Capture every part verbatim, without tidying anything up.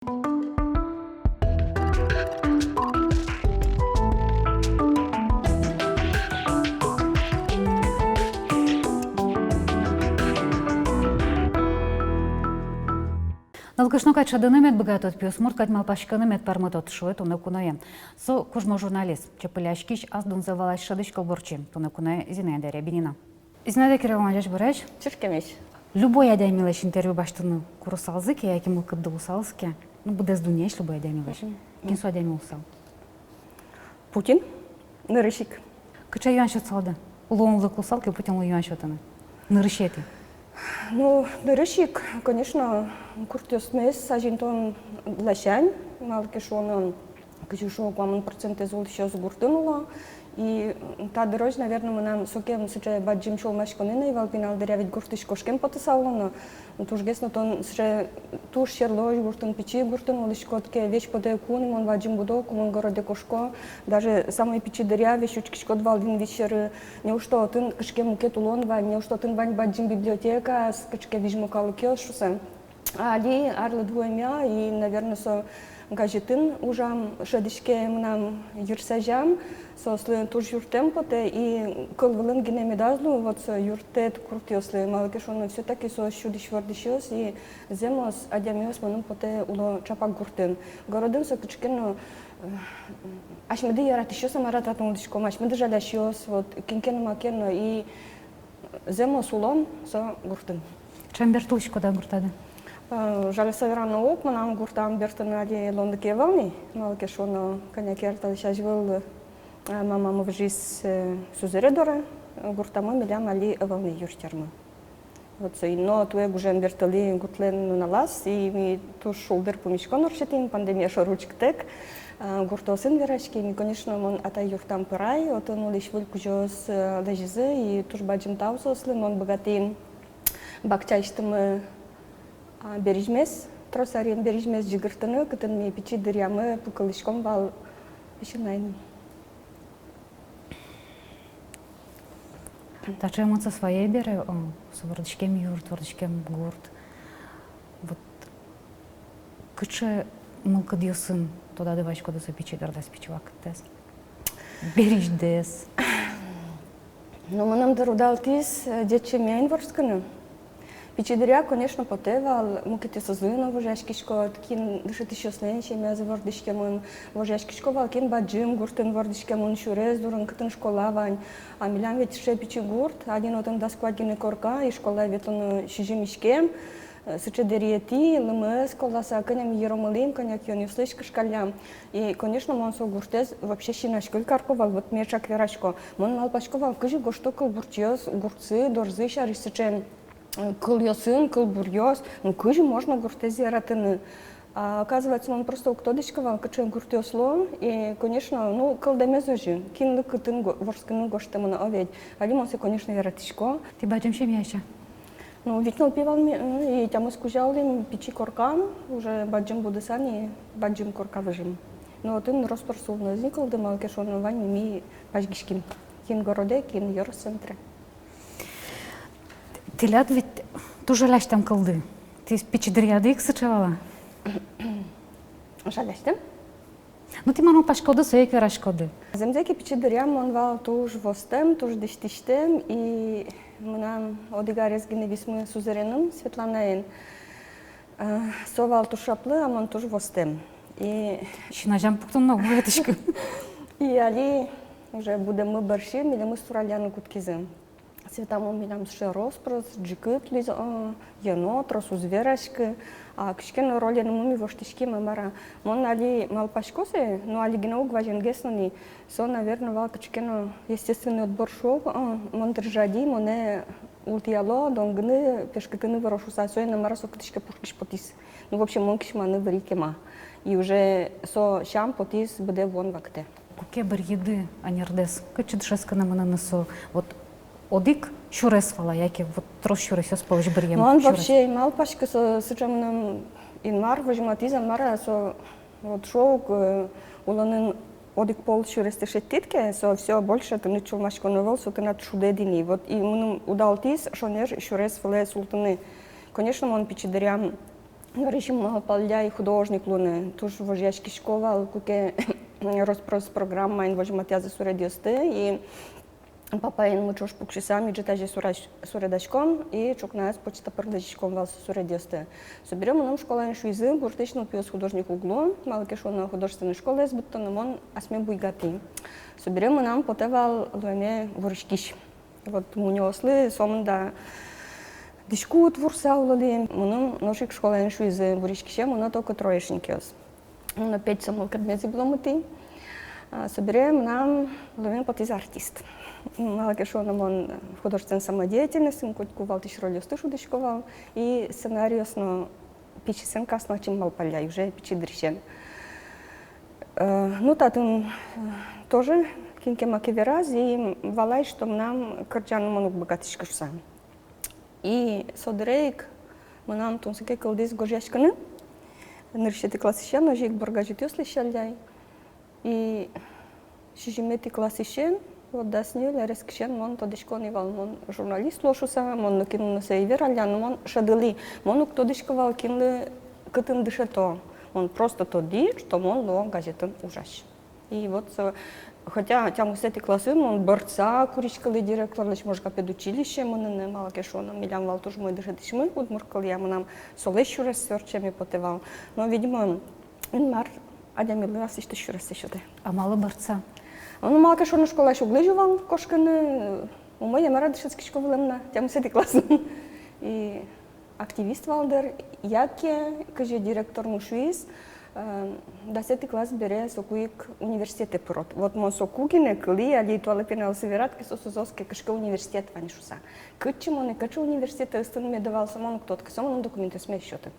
Нылкышно кадь шӧдыны мед быгатод, пиосмурт кадь малпаськыны мед пӧрмытод, шуэ туннэ куное. Со кужмо журналист, чепыляськись, ас дунзэ валась, шӧдӥсь кылбурчи, туннэ куное Зинаида Рябинина. Зинаида Кирилловна, ӟечбуресь. Ӟечкемесь. Любой адямилэсь интервью басьтыны курысалзы ке, яке мылкыдды луысалыз ке, ну, быдэс дуннеысь любой адямилэсь. Мгм. Кин со адями луысал? Путин. Нырысь ик. Кыӵе юан сётсалды? Луонлык луысал ке Путинлы юан сётыны? Нырысетӥ. Ну, нырысь ик, конечно, гуртъёсмес азинтон ласянь, малы ке шуоно, кызьы шуо, куамын процентэз улӥсьёс гуртын уло. И та дырозь, наверно, мынам сокем сыӵе бадӟым сюлмаськонэ но ӧй вал, пинал дыръя ведь гуртысь кошкем потысал но. Тужгес но тон сыӵе туж сьӧрлысь гуртын, пичи гуртын улӥськод ке, весь потэ: ку ни мон бадӟым будо, ку мон городэ кошко. Даже самой пичи дыръя весь учкиськод вал инвис сьӧры. Неужто отын кыӵе ке мукет улон вань, неужто отын вань бадӟым библиотекаос, кыӵе ке визьмо калыкъёс шуыса. Али арлыд вуэмъя, и, наверно, со газетын ужам шӧдӥське мынам йырсазям, соослы туж юрттэм потэ, и кыл вылын гинэ медаз лу, вот, со юрттэт гуртъёслы, малы ке шуоно, всё-таки соос сюдӥсь-вордӥсьёс, и зэмос адямиос, мыным потэ, уло чапак гуртын. Городын со кыӵе ке но, э, асьмеды яратӥсьёс, а мар-а, татын улӥськом, асьмеды жалясьёс, вот, кин ке но, ма ке но, и зэмос улон со гуртын. Ӵем бертылӥськод-а гуртады? Э, жаляса верано ук, мынам гуртам бертыны али луонлык ӧй вал ни, малы ке шуоно, кӧня ке ар талэсь азьвыл, э, мамамы выжиз, э, сузэре доры, э, гуртамы милям али ӧвӧл ни юртъермы. Вот соин но туэ гужем бертылӥ гуртлэн нуналаз, и ми туж шулдыр пумиськон ортчытӥм, пандемия шоры учкытэк. А, гуртоосын вераським, и, конечно, мон атай юртам пырай, отын улӥсь выль кузёос, э, лэзизы, и туж бадӟым тау соослы, мон быгатӥ бакчаысьтымы, а, беризьмес, трос аръем беризьмес ӟыгыртыны, кытын ми пичи дыръямы пукылӥськом вал песянайын. Таӵе эмоциос вае бере, о, со вордӥськем юрт, вордӥськем гурт. Вот кыӵе мылкыдъёсын тодады ваиськоды со пичи дырдэс, пичи вакытдэс, беризьдэс? Ну, мыным, дыр, удалтӥз, э, ӟеч семьяын вордскыны. Пичи дыръя, конечно, потэ вал, мукетъёсызлы но вожъяськиськод, кин дышетӥсьёслэн семьязы вордӥськемын, вожъяськисько вал, кин бадӟым гуртын вордӥськемын, сюрес дурын, кытын школа вань. А милям ведь сыӵе пичи гурт, али отын дас куать гинэ корка, и школае ветлоно сизьым иськем, э, сыӵе дэриетӥ, лымыез кӧласа, кӧня ми йыромылӥм, кӧня ке юонъёслэсь кышкаллям. И, конечно, мон со гуртэз вообще син азькыль карко вал, вот меӵак верасько. Мон малпасько вал, кызьы гожто кылбурчиос гуртсы, дорзы сярысь сыӵе, э, кылъёсын, кылбуръёс, ну, кызьы можно гуртэз яратыны. А оказывается, мон просто уг тодӥськы вал, кыӵе гуртъёс луо, и, конечно, ну, кылдэмез озьы, кинлы кытын го-, вордскыны гожтэмын, о ведь. Али мон сое, конечно, яратӥсько. Тӥ бадӟым семьяысь-а? Ну, вить нылпи вал ми, э, и тямыс кузя улӥм, пичи коркам, уже бадӟым будыса ни, бадӟым корка выжим. Но отын рос-прос улыны ӧз ни кылды, малы ке шуоно, вань ми пазьгиським. Кин городэ, кин ёрос центре. Тӥляд ведь туж жалясьтэм кылды. Тӥ пичи дыръяды ик сыӵе вал-а? Жалясьтэм? Ну, тӥ мар малпаськоды, сое ик вераськоды. Зэмзэ ке, пичи дыръям мон вал туж востэм, туж дӥсьтӥсьтэм, и мынам одӥг арес гинэ висмы сузэреным, Светланаен. Э, со вал туж шаплы, а мон туж востэм. И син азям пуктыны но уг быгатӥськы. И али уже будэммы бӧрсьы милемыз суралляны кутскизы. Светамы милям сыӵе рос-прос, ӝикыт луиз, о, йӧно, трос уз вераськы. А кыӵе ке но роленымы ми воштӥським, а мар-а. Мон али малпасько сое, но али гинэ уг, вазенгес но ни. Со, наверно, вал кыӵе ке но естественный отбор шуо, о, мон, дыр, жади, монэ ултӥяло донгыны, пешкытыны выро шуыса, соин-а, мар-а, со кытысь ке пушкысь потӥз. Ну, в общем, мон кисьманы выри кема. И уже со сям потӥз быдэ вуон вакытэ. Куке быръиды анердэс, кытчы дышетскыны мыныны со, вот, одӥг сюрес вал-а, яке вот трос сюресъёс пӧлысь быръем сюрес? Мон вообще ӧй малпаськы, со сыӵе мыным Инмар возьматӥз-а, мар-а, со, вот, шуо ук, э, улонын одӥг пол сюрестэ шедьтӥд ке, со всё, больше тыныд сюлмаськон ӧвӧл, со тынад шудэд ини. Вот и мыным удалтӥз шонер сюрес вылэ султыны. Конечно, мон пичи дыръям Нырысь ик малпалляй художник луыны, туж вожъяськисько вал, куке рос-прос программаен возьматъязы суредъёсты, и папаен ми ӵош пуксьыса, ми ӝытазе сурась-, суредаськом, и ӵукнаез почта пыр лэзиськом вал со суредъёсты. Собере мыным школаын шуизы, гуртысь нылпиос художник уг луо, малы ке шуоно художественной школаез быдтоно, мон асме буйгатӥ. Собере мынам потэ вал луэме вуриськись. Вот мунёослы сомында дӥськут вурса улылӥ, мыным нош ик школаын шуизы, вуриськисе мыно только троечникъёс. Но педь со мылкыдме ӧз вуыломытӥ. А, собере мынам луэме потӥз артист. Малы ке шуоно мон художественной самодеятельностьын котьку валтӥсь рольёсты шудӥсько вал, и сценариос но пичи сценкаос но ачим малпалляй уже пичи дырысен. Э, ну, татын, э, тоже кин ке маке вераз, и валай, что мынам кырӟаны мон уг быгатӥськы шуса. И со дыре ик мынам тунсыке кылдӥз гожъяськыны. Нырысетӥ классысен озьы ик бур газетъёс лэсьтэлляй. И сизьыметӥ классысен, вот, дас ньыль арескысен мон тодӥсько ни вал, мон журналист луо шуса, мон нокинлы но сое ӧй вералля, но мон шӧдылӥ, мон уг тодӥськы вал, кинлы кытын дышето. Мон просто тодӥ, что мон луо газетын ужась. И вот со, хотя тямысэтӥ классын мон бӧрдыса куриськылӥ директорлэсь, может, капедучилище мыныны, малы ке шуоно милям вал туж умой дышетӥсьмы удмурт кылъя, мынам солэсь сюрессэ ортчеме потэ вал. Но, видимо, Инмар адямилы аслэсьтыз сюрессэ сётэ. А малы бӧрдыса? Ну, малы ке шуоно школаысь уг лэзё вал кошкыны, умой-а, мар-а, дышетскисько вылэм на тямысэтӥ классын. И активист вал дыр, яке кызьы директормы шуиз, э, дасэтӥ класс бере соку ик университетэ пырод. Вот мон соку гинэ кылӥ, али туала пиналъёслы верад ке, соос оске, кыӵе ке университет вань шуса. Кытчы мон, кыӵе университетэ ыстыны медо вал, со мон уг тодӥськы, со мыным документъёсме ӧз сёты.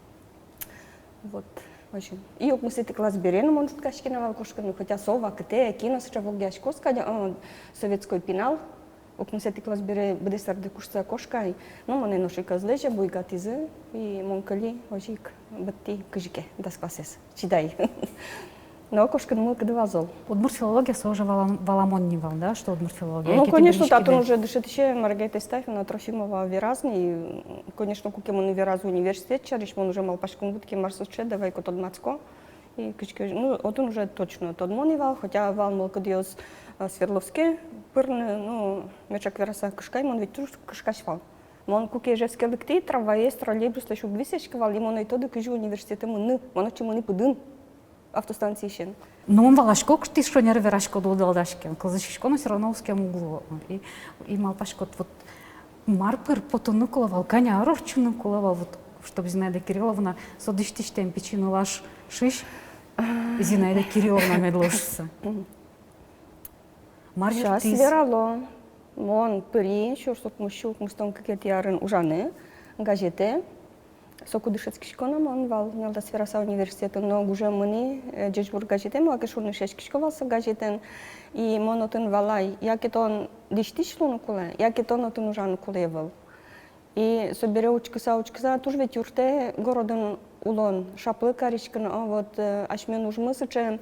Вот, озьы. И укмысэтӥ класс бере но мон ӝутскисько на вал кошкыны, хотя со вакытэ кин но сыӵе вогъяськоз кадь, э, советской пинал, укмысэтӥ класс бере быдэс арды куштыса кошкай. Ну, монэ нош ик ӧз лэзьы, буйгатӥзы, и мон кылӥ, озьы ик быдтӥ кызьы ке дас классэз, чидай. Но кошкыны мылкыды вал зол. Удмурт филология, со уже валам-, валамон ни вал, да, что удмурт филология? Ну, конечно, татын уже дышетӥсе Маргарита Стафина Трофимова вераз ни, и, конечно, куке мыным веразы университет сярысь, мон уже малпасько, кутски, мар со сыӵе, давай-ка тодматско. И кызьы ке, ну, отын уже точно тодмо ни вал, хотя вал мылкыдъёс, а, Свердловске пырыны, ну, меӵак вераса, кышкай, мон ведь туж кышкась вал. Мон куке Ижевске лыктӥ, трамваез, троллейбуслэсь уг висъяськы вал, и мон ӧй тоды, кызьы университетэ мыныны, мон отчы мыны пыдын автостанциысен. Ну, мон валасько, кыӵе тӥ шонер вераськоды, удалдаське, кылзӥсько, но всё равно узкем уг луы. И, и малпаськод, вот, мар пыр потыны кулэ вал, кӧня ар ортчыны кулэ вал, вот, чтобы Зинаида Кирилловна, со дӥсьтӥсьтэм пичи нылаш шысь Зинаида Кирилловна мед луоз шуса. Мар юрттӥз? Сейчас верало. Мон пыри сюрс укмыссю укмыстон кыкетӥ арын ужаны газетэ. Соку дышетскисько на мон вал, нялдас вераса, университетын, но гужем мынӥ, э, «Ӟечбур» газетэ, малы ке шуоно эшъяськисько вал со газетэн. И мон отын валай, яке тон дӥсьтӥсь луыны кулэ, яке тон отын ужаны кулэ ӧвӧл. И собере учкыса, учкыса, туж ведь юрттэ городын улон, шаплы кариськыны, а вот, э, асьмелэн ужмы сыӵе,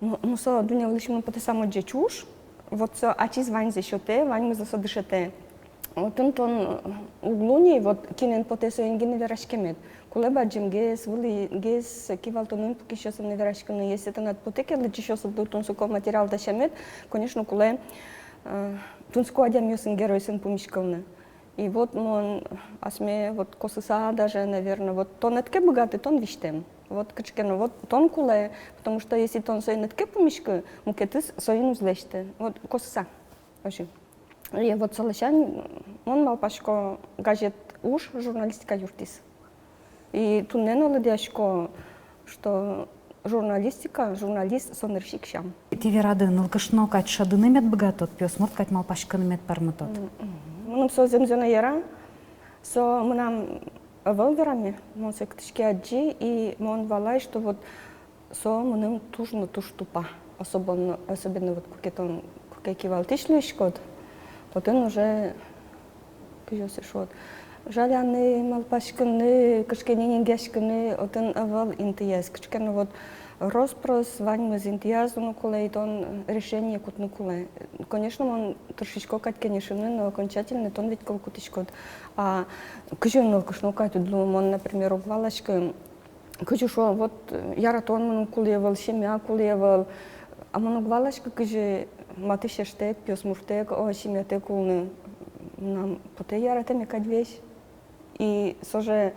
ну, ну, со дунне вылысь мыным потэ самой ӟеч уж, вот со ачиз ваньзэ сётэ, ваньмызлы со дышетэ. Отын тон, э, уг луы ни, вот кинэн потэ, соин гинэ вераськемед. Кулэ бадӟымгес, вылӥгес, кивалтонын пукисьёсын вераськыны, если тынад потэ ке лыдӟисьёсыдлы тунсыко материал дасямед, конечно, кулэ, э, тунсыко адямиосын, геройёсын пумиськылыны. И вот мон асме вот косыса даже, наверно, вот тон ӧд ке быгаты, тон визьтэм. Вот кыӵе ке но, вот тон кулэ, потому что если тон соин ӧд ке пумиськы, мукетыз соин уз лэсьты. Вот косыса. Озьы. И вот со ласянь мон малпасько, газет уж журналистика юрттӥз. И туннэ но лыдъясько, что журналистика, журналист со нырысь ик сям. Тӥ верады, нылкышно кадь шӧдыны мед быгатод, пиосмурт кадь малпаськыны мед пӧрмытод. М, м. Мыным со зэмзэ но яра, со мынам ӧвӧл вераме, мон сое кытысь ке адӟи, и мон валай, что вот со мыным туж но туж тупа. Особенно, особенно вот куке тон, куке кивалтӥсь луиськод, отын уже, кызьы сое шуод, Жаляны, малпаськыны, кыӵе ке но нимъяськыны отын ӧвӧл интыяз. Кыӵе ке но вот рос-прос ваньмыз интыяз луыны кулэ, и тон решение кутыны кулэ. Конечно, мон тыршисько кадь кенешыны, но окончательно тон ведь кыл кутӥськод. А кызьы нылкышно кадь уд лу, мон, например, уг валаськы, кызьы шуо, вот, э, яратон мыным кулэ ӧвӧл, семья кулэ ӧвӧл. А мон уг валаськы, кызьы матысь эштэк, пиосмуртэк, о, семьятэк улыны. Мынам потэ яратэме кадь весь. И со же,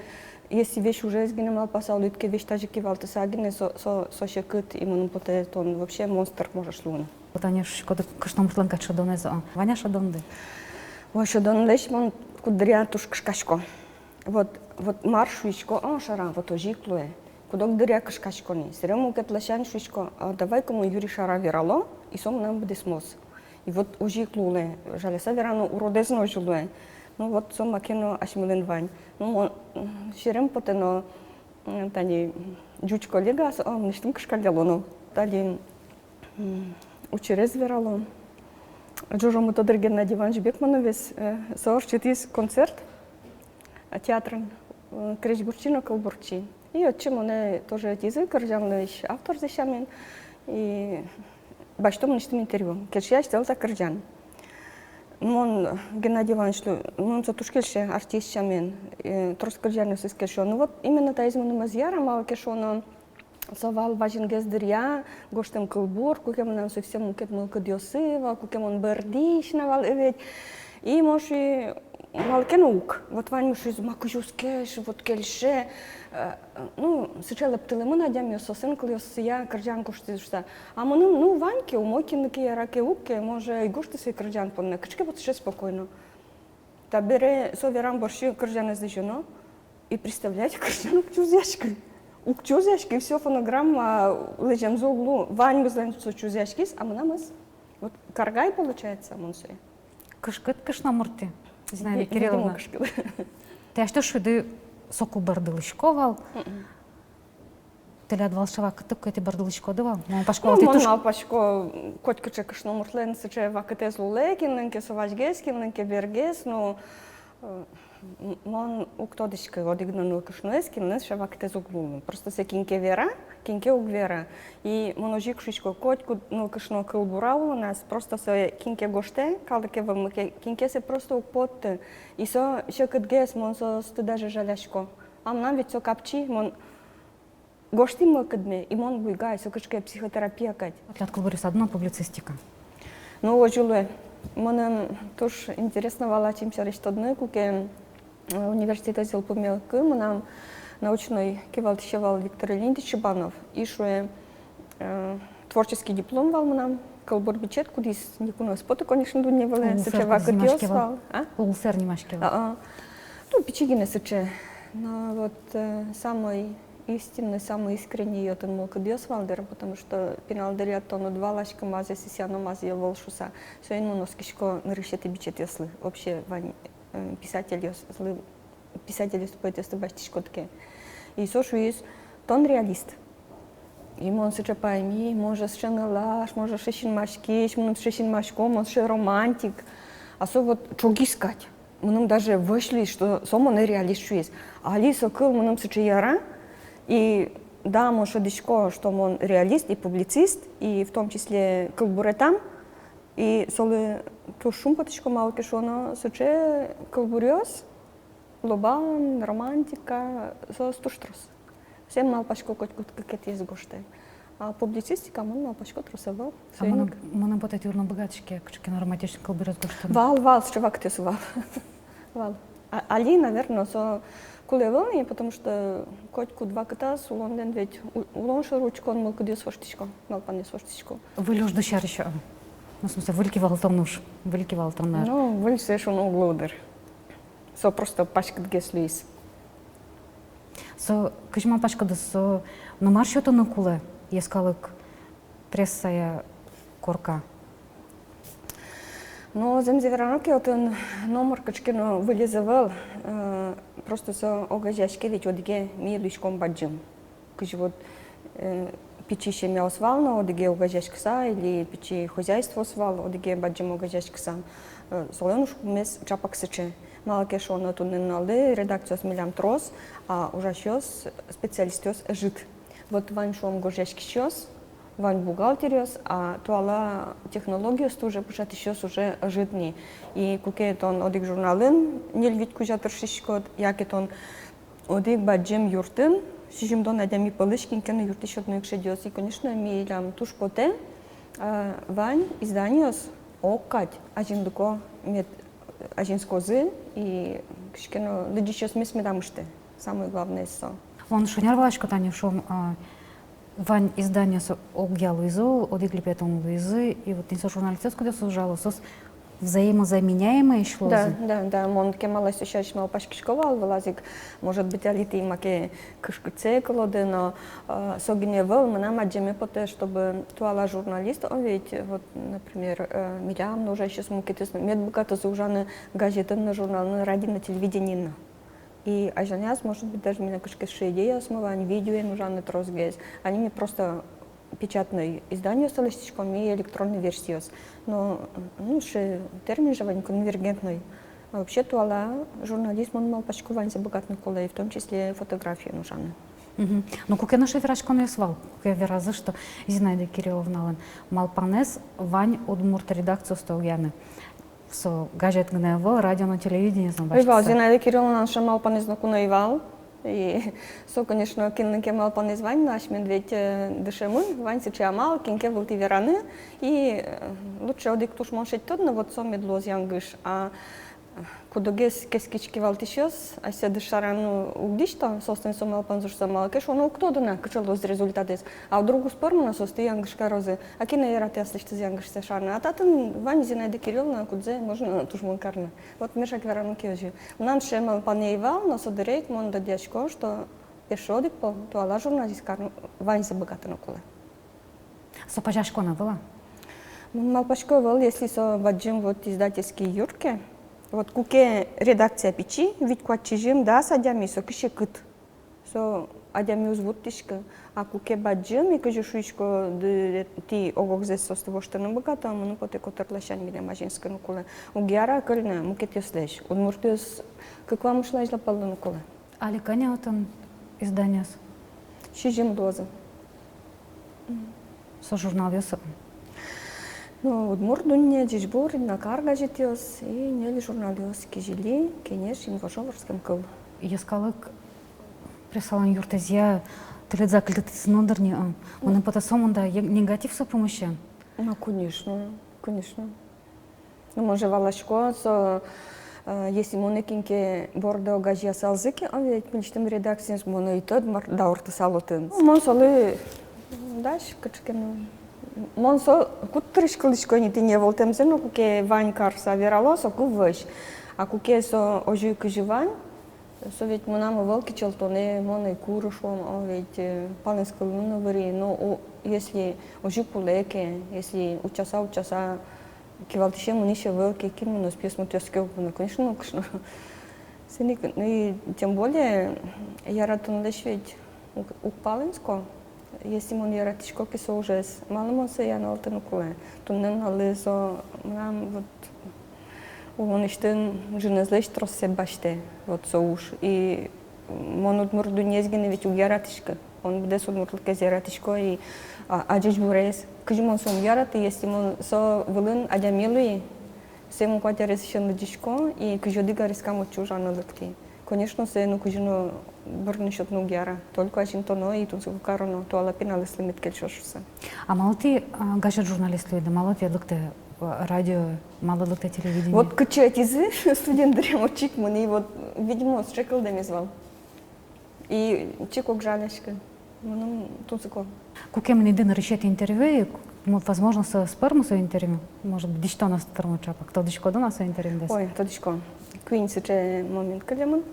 если весь ужез гинэ малпаса улӥд ке, весь тазьы кивалтыса гинэ, со, со, со секыт, и мыным потэ, тон вообще монстр можешь луыны. Вот тани шуиськоды, кышномуртлэн кадь шӧдонэз, о. Вань-а шӧдонды? Ой, шӧдонлэсь мон куддыръя туж кышкасько. Вот, вот мар шуисько, о, шара, вот озьы ик луэ. Куд-ог дыръя кышкасько ни. Сэрен мукет ласянь шуисько, а давай-ка мон юри шара верало, и со мынам быдэсмоз. И вот озьы ик луылэ, жаляса верано, уродэз но озьы луэ. Ну вот со маке но асьмелэн вань. Ну, мон, м, серем потэ но, м, тани, м, ӟуч коллега, со, а, мынэсьтым кышкалляло но. Тани, м, учырез верало. Ӝожомы тодыр Геннадий Иванович Бекмановез, э, со ортчытӥз концерт, а, театрын, э, крезьгурчи но кылбурчи. И отчы монэ тоже ӧтизы кырӟанлэсь авторзэ сямен. И басьто мынэсьтым интервью. Кельше-а асьтэлы та кырӟан? Мон Геннадий Ивановичлы, мыным со туж кельше артист сямен, э, трос кырӟанъёсыз кельшо. Ну вот именно таиз мыным ӧз яра, малы ке шуоно, со вал вазенгес дыръя гожтэм кылбур, куке мынам совсем мукет мылкыдъёсы вал, куке мон бӧрдӥсь на вал, э, ведь. И мон шуи, малы ке но уг. Вот ваньмыз шуиз, ма, кызьы уз кельшы, вот кельше. Э, ну, сыӵе лэптылэмын адямиос, соослэн кылъёссыя кырӟан гожтӥзы шуса. А мыным, ну, вань ке, умой, кинлы ке яра ке, уг ке, мон же ӧй гожты сое кырӟан понна, кыӵе ке вот сыӵе спокойно. Табере со верам бӧрсьы кырӟанэз лэзёно. И представляете, кырӟан уг чузъяськы. Уг чузъяськы, всё, фонограмма лэземзы уг лу, ваньмызлэн со чузъяськиз, а мынам ӧз. Вот каргай, получается, мон сое. Кышкыт кышномурт тӥ, Зинаида Кирилловна. Видимо, кышкыт. Тӥ асьтэос шуиды, соку бӧрдылӥсько вал. Мгм. Тӥляд вал сыӵе вакыт, куке тӥ бӧрдылӥськоды вал? Мон малпасько, ну, вал, тӥ мон туж малпасько, котькыӵе кышномуртлэн сыӵе вакытэз луэ, кинлэн ке со вазьгес, кинлэн ке бергес, но, э, м-, мон уг тодӥськы одӥг но нылкышноез, кинлэн сыӵе вакытэз уг луы. Просто сое кин ке вера, кин ке уг вера. И мон озьы ик шуисько, котькуд нылкышно кылбура улоназ, просто сое кин ке гожтэ, калыке вӧлмыке, кин ке сое просто уг потты. И со секытгес, мон соосты даже жалясько. А мынам ведь со капчи, мон гожтӥ мылкыдме, и мон буйгай, со кыӵе ке психотерапия кадь. Тӥляд кылбуръёсады но публицистика. Ну, озьы луэ. Мыным туж интересно вал ачим сярысь тодыны, куке, э, университетэз йылпумъялыкы, мынам научной кивалтӥсе вал Виктор Ильинич Чебанов, и шуэ, э, творческий диплом вал мынам, кылбур бичет, кудӥз никуно ӧз поты, конечно, дунне вылэ, сыӵе вакытъёс вал. А? Улсэр нимаське вал. А-а. Ну, пичи гинэ сыӵе. Но вот, э, самой истинной, самой искренней отын мылкыдъёс вал дыр, потому что пинал дыръя тон уд валаськы, мазэ сӥзъяно, мазэ ӧвӧл шуса. Соин мон оскисько нырысетӥ бичетъёслы, вообще вань, э, писательёслы, писательёсты, поэтъёсты басьтӥськод ке. И со шуиз: тон реалист. И мон сыӵе паймӥ, мон же сыӵе нылаш, мон же сыӵе синмаськись, мыным сыӵе синмасько, мон сыӵе романтик. А со вот ӵогиз кадь. Мыным даже вӧсь луиз, что со монэ реалист шуиз. Али со кыл мыным сыӵе яра. И да, мон шӧдӥсько, что мон реалист и публицист, и в том числе кылбуретам. И солы туж шумпотӥсько, малы ке шуоно сыӵе кылбуръёс, лобан, романтика, соос туж трос. Сое, малпасько, котькуд кыкетӥез гожтэ. А публицистика, мон малпасько, трос ӧвӧл. А мыным, мыным потэ, тӥ уг но быгатӥське кыӵе ке но романтичной кылбуръёс гожтыны. Вал, вал, сыӵе вакытэз вал. Вал. А, али, наверно, со кулэ ӧвӧл ни, потому что котькуд вакытаз улонлэн ведь у-, улон шоры учкон мылкыдъёс воштӥсько, малпанъёс воштӥсько. Выль ужды сярысь, а? Ну, в смысле, выль кивалтон уж, выль кивалтон ар. Ну, выль сое шуыны уг луы дыр. Со просто паськытгес луиз. Со, кызьы малпаськоды, со номыр сётыны кулэ йӧскалык прессая корка? Но зэмзэ верано ке, отын номыр кыӵе ке но выльыз ӧвӧл, э, просто со огазеяське ведь, одӥге ми луиськом бадӟым. Кызьы вот, э, пичи семьяос вал но, одӥге огазеяськыса, или пичи хозяйствоос вал, одӥге бадӟым огазеяськыса, э, солэн ужпумез чапак сыӵе. Малы ке шуоно, туннэ нуналлы редакциос милям трос, а ужасьёс, специалистъёс ӧжыт. Вот вань, шуом, гожъяськисьёс, вань бухгалтеръёс, а туала технологиосты уже пыӵатӥсьёс уже ӧжыт ни. И куке тон одӥг журналын ньыль-вить кузя тыршиськод, яке тон одӥг бадӟым юртын сизьымдон адями пӧлысь кин ке но юрттӥсь одно ик шедёз. И, конечно, милям туж потэ, а, вань изданиос ог кадь азинлыко мед азинскозы, и кызьы ке но лыдӟисьёсмес медам ыштэ. Самое главное со. Мон шонер валасько, тани, шуом, а, вань изданиос огъя луизы, одӥг липет ум луизы, и вот тӥни со журналистъёс, кудъёсыз ужало, соос взаимозаменяемоесь луозы. Да, да, да. Мон кемалась со сярысь малпаськисько вал, вылаз ик, может быть, али тӥ маке кышкытсэ кылоды, но, э, со гинэ ӧвӧл, мынам адӟеме потэ, чтобы туала журналист, о, ведь, вот, например, э, милям но ужасьёс, мукетъёс но мед быгатозы ужаны газетын но, журналын но, радиын но, телевидениын но. И азьланяз, может быть, даже милям кыӵе ке шедьёсмы вань, видеоен ужаны тросгес. Али ми просто печатной изданиосты лэсьтӥськом и электронной версиос. Но, ну, сыӵе термин же вань, конвергентной. А вообще туала журнализмын, малпасько, ваньзэ быгатыны кулэ, и в том числе фотографиен ужаны. Мгм. Ну, куке но сыӵе вераськонъёс вал, куке веразы, что Зинаида Кирилловналэн малпанэз вань удмурт редакциосты огъяны. Со газет гинэ ӧвӧл, радио но, телевидениез но басьтыса. Ӧй вал, Зинаида Кирилловналэн сыӵе малпанэз ноку но ӧй вал. И со, конечно, кинлэн ке малпанэз вань, но асьмелэн ведь, э, дышемын вань сыӵе амал, кин ке вылтӥ вераны, и, э, лучше одӥг тушмон шедьтод но, вот со мед луоз янгыш, а кудогез кескич кивалтӥсьёс асьсэ дышараны уг дӥсьто, соослэн со малпанзы шуса, малы ке шуоно, уг тоды на, кыӵе луоз результатэз. А вдруг уз пӧрмы но, соосты янгыш карозы. А кин яратэ аслэсьтыз янгышсэ шараны? А татын вань Зинаида Кирилловна, кудзэ можно тушмон карыны. Вот мешак вераны ке озьы. Мынам сыӵе малпанэ ӧй вал, но со дыре ик мон тодӥсько, что эшшо одӥг пол туала журналист карыны ваньзэ быгатыны кулэ. Со пӧзяськон ӧвӧл-а? Мон малпасько, ӧвӧл, если со бадӟым вот издательский юрт ке, вот куке редакция пичи, вить-куать, сизьым, дас адями, со кызь секыт. Со адями уз вуттӥськы. А куке бадӟым, и кызьы шуиськоды, тӥ ог-огзэс соосты воштыны быгато, мыным потэ, котыр ласянь милем азинскыны кулэ. Уг яра кыльыны мукетъёслэсь. Удмуртъёс кык вамышлэсь азьлапаллыны кулэ. Али кӧня отын изданиос? Сизьым луозы. Со журналъёс-а? Ну, «Удмурт дунне», «Ӟечбур», «Иннакар» газетъёс и ньыль журналъёс: «Кизили», «Кенеш», «Инвожо», «Вордскем кыл». Йӧскалык прессалэн юрттэзъя тӥледыз кылдытӥзы но дыр ни, а? Мыным потэ, сомында е-, негатив со пумысен. Ну, конечно, конечно. Ну, мон же валасько, со, э, если монэ кин ке борды огазеясалзы ке, а ведь милесьтым редакциын, мон ӧй тод, мар дауртысал отын. Мон солы дась кыӵе ке но. Мон со кудтырысь кылӥсько ни тӥни ӧвӧлтэмзэ но, куке вань карыса верало, соку вӧсь. А куке со озьы, кызьы вань, со ведь мынам ӧвӧл кичӧлтонэ, мон ӧй куры, шуом, а ведь, э, палэнскылыны но выри. Ну, у, если озьы кулэ ке, если утчаса, утчаса, кивалтӥсе мынӥсь ӧвӧл ке, кин мыноз, пиосмуртъёс ке уг мыно, конечно, уг кышно. Соин ик, ну и тем более, яратонлэсь ведь уг, уг палэнско. Если мон яратӥсько ке со ужез, малы мон сое аналтыны кулэ? Туннэ нуналлы со мынам вот улонысьтым ӝынызлэсь троссэ басьтэ, вот со уж. И мон «Удмурт дуннеез» гинэ ведь уг яратӥськы. Мон быдэс удмуртлыкез яратӥсько и, а, а «Ӟечбурез» кызьы мон сое ум яраты, если мон со вылын адями луи, сое мукет аресысен лыдӟисько, и кызь одӥг арескам отчы ужаны лыктӥ. Конечно, сое, ну, кызьы но бырыны сётыны уг яра. Только азинтоно и тунсыко кароно, туала пиналъёслы мед кельшоз шуыса. А малы тӥ, а, газет журналист луиды? Малы тӥ ӧд лыктэ, а, радио, малы ӧд лыктэ телевидение? Вот кытчы ӧтизы студент дыръям, отчы ик мынӥ, вот, видимо, сыӵе кылдэмез вал. И чик уг жаляськы. Мыным тунсыко. Куке мынӥды нырысетӥ интервью, и ку-, ну, возможно, со ӧз пӧрмы, со интервью. Может быть, дӥсьтон ӧз тырмы ӵапак. Тодӥськоды-а на со интервьюдэс? Ой, тодӥсько. Куинь сыӵе момент кылемын.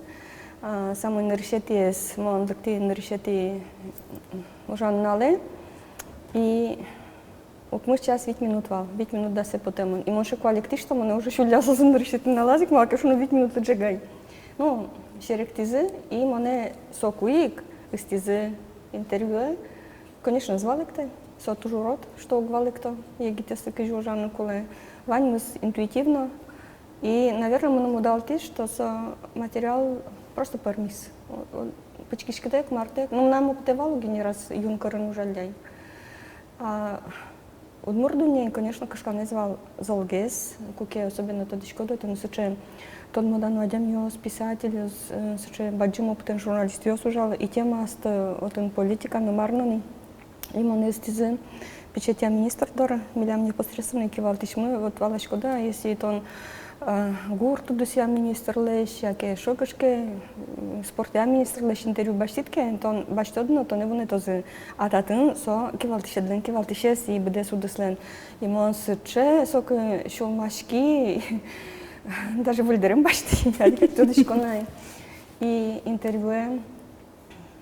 А, самой нырысетӥез, мон лыктӥ нырысетӥ ужан нуналэ. И укмыс час вить минут вал, вить минут дасэ потэмын. И мон шуко: «Али кытысь, что монэ уже сюллясозы нырысетӥ нуналаз ик, малы ке шуоно вить минут лыдӟе гай». Ну, серектӥзы, и монэ соку ик ыстӥзы интервьюэ. Конечно, ӧз валэктэ. Со туж урод, что уг валэкто егитъёслы, кызьы ужаны кулэ. Ваньмыз интуитивно. И, наверное, мыным удалтӥз, что со материал просто пӧрмиз. О, о, пычкиськытэк, мартэк. Ну, мынам укытэ вал уг ни раз юн кырын ужалляй. А удмурт дуннеын, конечно, кышканэз вал золгес, куке особенно тодӥськод, отын сыӵе тодмо-дано адямиос, писательёс, э, сыӵе бадӟым опытэн журналистъёс ужало, и темаосты отын политика но, мар но ни. И монэ ыстӥзы печатья министр доры, милям непосредственной кивалтӥсьмы. Вот валаськод-а, если тон, э, гурт удысъя министрлэсь, яке эшшо кыӵе ке, м, спортъя министрлэсь интервью басьтӥд ке, тон басьтод но, тонэ вунэтозы. А татын со кивалтӥсьлэн кивалтӥсез и быдэс удыслэн. И мон сыӵе соку сюлмаськи, даже выль дэрем басьтӥ, адӟиськод, тодӥсько на. И интервьюэ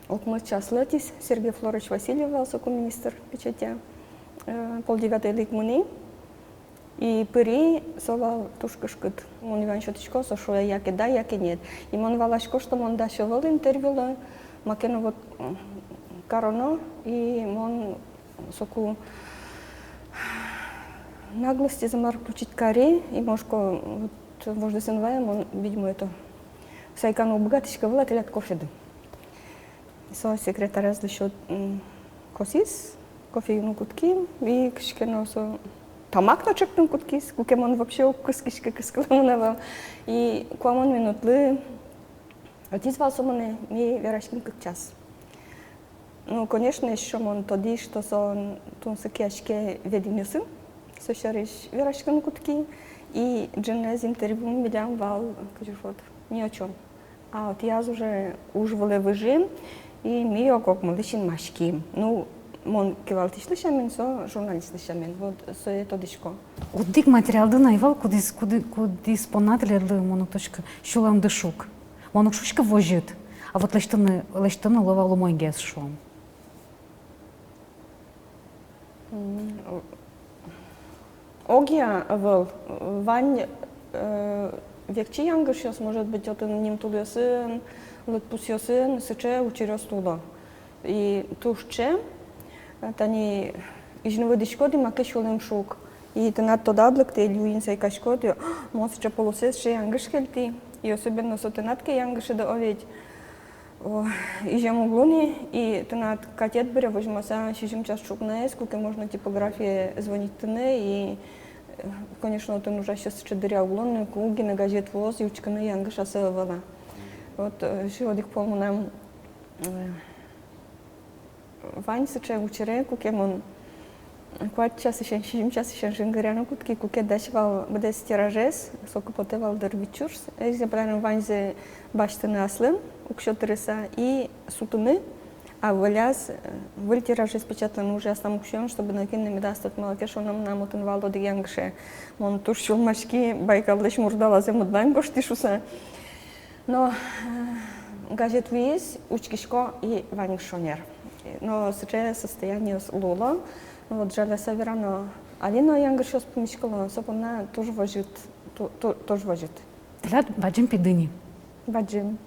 окмыс часлы ӧтиз. Сергей Флорович Васильев вал соку министр печатья. Э, полдевятойлы ик мынӥ. И пыри, со вал туж кышкыт. Мон юан сётӥсько, со шуэ, яке да, яке нет. И мон валасько, что мон дась ӧвӧл интервьюлы, маке но вот, м, кароно, и мон соку наглостез, мар, включить кари, и мон шуисько, вот, вождэс эн вае, мон, видимо, это, сайканы уг быгатӥськы ӧвӧл-а тӥляд кофеды. Со секретарезлы сёт-, м, косӥз, кофе юны кутски, и кызьы ке но со тамак но чектыны кутскиз, куке мон вообще уг кыскиськы, кыскылэмын ӧвӧл. И куамын минутлы ӧтиз вал со монэ, ми вераським кык час. Ну, конечно, ещё мон тодӥ, что со тунсыкъяське ведӥнъёсын, со сярысь вераськыны кутски, и ӝынызэ интервью милям вал, кызьы шуод, ни о чём. А отӥяз уже уж вылэ выжим, и ми ог-огмылы синмаським. Ну, мон кивалтӥсьлы сямен, со журналистлы сямен. Вот сое тодӥсько. Одӥг материалды но ӧй вал, кудӥз, куды-, кудӥз понна тӥледлы, мон уг тодӥськы, сюлэмды шуг. Мон уг шуиськы возьыт, а вот лэсьтыны, лэсьтыны луэ вал умойгес, шуом. М, о-, огъя ӧвӧл, вань, э, векчи янгышъёс, может быть, отын нимтулъёсын, лыдпусъёсын сыӵе учыръёс луо. И туж ӵем, э, тани изьыны выдӥськод и маке сюлэм шуг. И тынад тодад лыктэ, или юын сайкаськод, и мон сыӵе полосаез, сыӵе янгыш кельтӥ. И особенно со тынад ке янгышед, о ведь. О, изем уг луы ни, и тынад катед быре возьмаса сизьым час ӵукнаез, куке можно типографие звонить карыны, и, э, конечно, отын ужасьёс сыӵе дыръя уг луо ни, ку гинэ газет вуоз, и учкыны, янгыш-а со, ӧвӧл-а. Вот, э, сыӵе одӥг пол мынам, э, вань сыӵе учыре, куке мон куать часысен, сизьым часысен жингыръяны кутски, куке дась вал быдэс тиражез, соку потэ вал, дыр, вить сюрс экземплярен, ваньзэ басьтыны аслым уксё тырыса и сутыны, а выльяз, э, выль тиражез печатланы уже аслам уксёен, чтобы нокин но медаз тод. Малы ке шуоно, мынам отын вал одӥг янгыше. Мон туж сюлмаськи, Байкаллэсь мурдалазэ мыдлань гожтӥ шуыса. Но, э, газет вуиз, учкисько, и ваньмыз шонер. Но сыӵе состояниос луыло. Но вот, жаляса верано, али но янгышъёс пумиськыло, со понна туж возьыт, ту-, ту-, туж возьыт. Тӥляд бадӟым пиды ни. Бадӟым.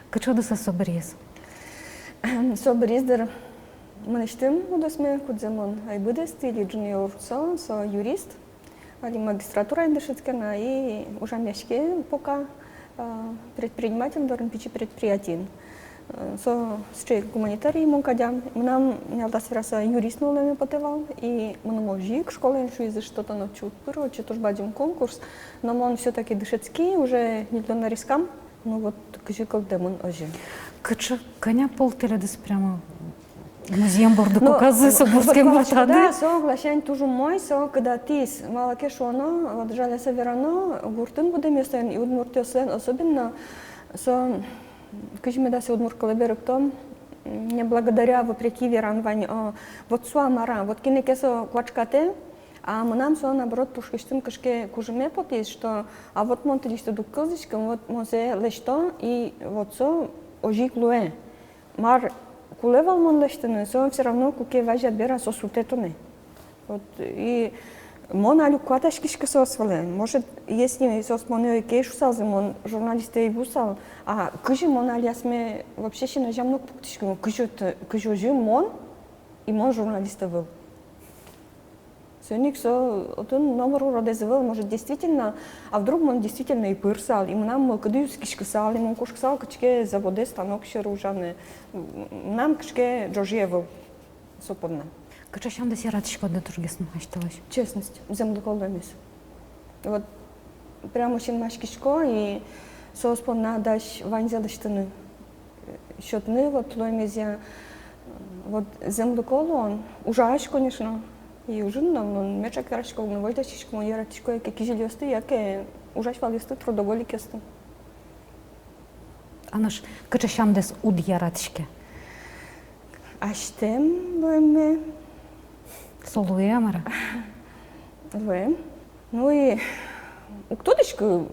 Кыӵе удысэз со быръиз? Со быръиз, дыр, мынэсьтым удысме, кудзэ мон ӧй быдэсты, Ильин Юртсо, со юрист. Али магистратураын дышетске на и ужамъяське пока, а, предприниматель дорын, пичи предприятиын. Э, со сыӵе гуманитарий мон кадям. Мынам, ялтас вераса, юрист луылэме потэ вал. И мыным озьы ик школаын шуизы, что тон отчы уд пыры, отчы туж бадӟым конкурс. Но мон всё-таки дышетски, уже ньыльдон ар ик ӧскам. Ну вот, кызьы кылдэмын, озьы. Кыӵе, кӧня пол тӥледыз прямо музъем борды куказы, со вордскем вортады? Да, со огласянь туж умой, со кыдатӥз. Малы ке шуоно, вот, жаляса верано, гуртын будэмъёслэн и удмуртъёслэн особенно, со, кызьы меда сое удмурт кылэ берыктом, м, не благодаря, а вопреки веран вань, а, вот со, а мар-а, вот кинэ ке со куашкатэ, а мынам со, наоборот, пушкысьтым кыӵе ке кужыме потӥз, что, а вот мон тӥлесьтыд уг кылзӥськы, вот мон сое лэсьто, и вот со озьы ик луэ. Мар кулэ вал мон лэсьтыны, со всё равно куке вазь-а, бер-а, со сутэ тонэ. Вот, и мон али уг куатаськиськы соос вылэ. Может, если соос монэ ӧй ке шуысалзы, мон журналист ӧй вуысал, а кызьы мон али асме вообще син азям но уг пуктӥськы, кызьы т-, кызьы озьы мон, и мон журналист ӧвӧл. Соин ик со отын номыр уродэз ӧвӧл, может, действительно, а вдруг мон действительно и пырысал, и мынам мылкыды юскиськысал, и мон кошкысал кыӵе ке заводэ, станок сьӧры ужаны. М, мынам кыӵе ке ӝожъя ӧвӧл со понна. Кыӵе сямдэс яратӥськоды тужгес но асьтэлэсь? Честность, зэмлыко луэмез. Вот прямо синмаськисько и соос понна дась ваньзэ лэсьтыны, сётыны вот луэмезъя. Вот зэмлыко луон, ужась, конечно. И ужын но мон меӵак верасько, уг но возьдаськиськы, мон яратӥсько яке кизилиосты, яке ужась валъёсты, трудоголикъёсты. А нош кыӵе сямдэс уд яратӥське? Азьтэм луэме. Со луэ-а, мар-а? Луэ. Ну и уг тодӥськы,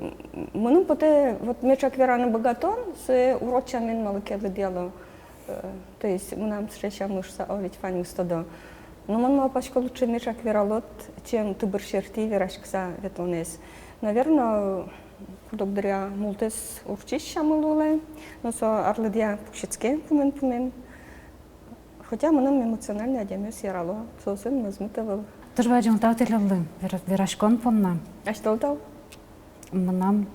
мыным потэ, вот меӵак вераны быгатон, сое урод сямен малы ке лыдъяло. Э, то есть мынам сыӵе сямы шуса, о, ведь ваньмыз тодо. Но мон малпасько, лучше меӵак вералод, чем тыбыр сьӧртӥ вераськыса ветлонэз. Наверно, куд-ог дыръя мултэс урчись сямы луылэ, но со арлыдъя пуксьытске пумен-пумен. Хотя мыным эмоциональной адямиос ярало, соосын мӧзмыт ӧвӧл. Туж бадӟым тау тӥледлы вера-, вераськон понна. Асьтэлы тау. Мынам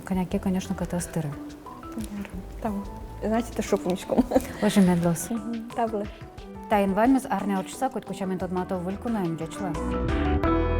кӧня ке, конечно, кӧтэз тыре. Тау. Значит, эшшо пумиськом. Озьы мед луоз. Мгм. Тау вылэ. Таин ваньмыз. Арня ортчыса котьку сямен тодматом выль куноен. Ӟеч луэ.